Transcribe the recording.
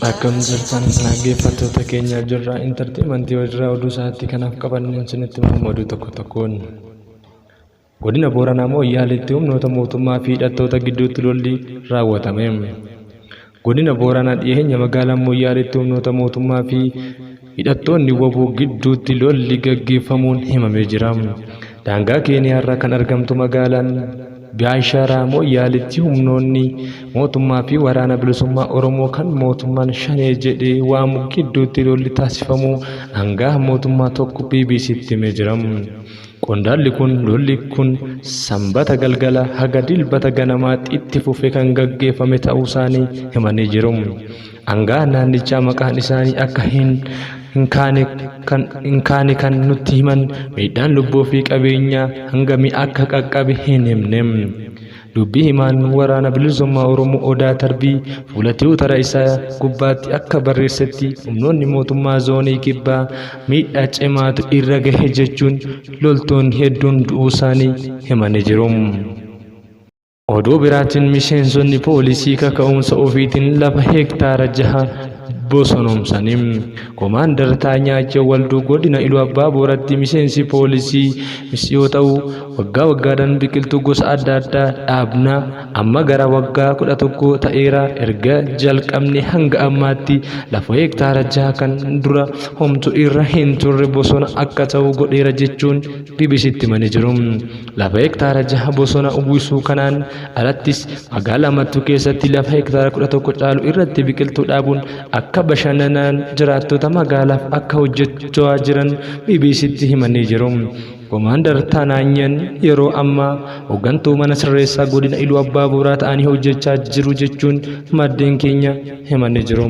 Akkam jirtan dhaggeeffattoota keenya jirra intarteemantii irraa oduu isaatti kanaaf qabanneen isinitti himamu oduu tokko tokkoon. Godina Booranaa Mooyyaaleetti humnoota mootummaa fi hidhattoota gidduutti lolli raawwatame. Godina Booranaa dhiyeenya magaalaa Mooyyaaleetti humnoota mootummaa fi hidhattoonni wbo gidduutti lolli gaggeeffamuun himamee jira. Daangaa Keeniyaarra kan argamtu magaalaan Biyaashaaraa Mooyyaaleetti humnoonni mootummaa fi Waraana Bilisummaa Oromoo kan mootummaan Shanee jedhee waamu gidduutti lolli taasifamuu aanga'aan mootummaa tokko BBCtti himee jira. Qondaalli kun lolli kun Sambata galgala haga Dilbata ganamaatti itti fufe kan gaggeeffame ta'uusaanii himanii jiru. Aanga'aan naannichaa maqaan isaanii akka hin hin kaane kan hin kaane kan nutti himan miidhaan lubbuu fi qabeenyaa hangamii akka qaqqabe hin himne. Dubbii himaan Waraana Bilisummaa Oromoo Odaa Tarbii fuula tiwutara isaa gubbaatti akka barreessetti humnoonni mootummaa zoonii kibbaa miidhaa cimaatu irra gahe jechuun loltoonni hedduun du'uusaanii himanii jiru. Oduu biraatiin miseensonni poolisii kaka'umsa ofiitiin lafa hektaara jaha bosonoomsani. Komaandar Taanyaachew Walduu godina Iluu Abbaa Booratti miseensi poolisii yoo ta'u, waggaa waggaadhaan biqiltuu gosa adda addaa dhaabna. Amma gara waggaa 11 ta'eera erga jalqabne hanga ammaatti lafa hektaara jaha kan dura homtu irra hin turre bosona akka ta'u godheera jechuun BBCtti himanii jiru. Lafa hektaara jaha bosona uwwisuu kanaan alattis magaalaa Mattuu keessatti lafa hektaara 11 caalu irratti biqiltuu dhaabuun akka bashannanaan jiraattota magaalaaf akka hojjechaa jiran BBCtti himanii jiru. Komaandar Taanaanyan yeroo ammaa hooggantuu mana sirreessaa godina Iluu Abbaa Booraa ta'anii hojjechaa jiru jechuun maddeen keenya himanii jiru.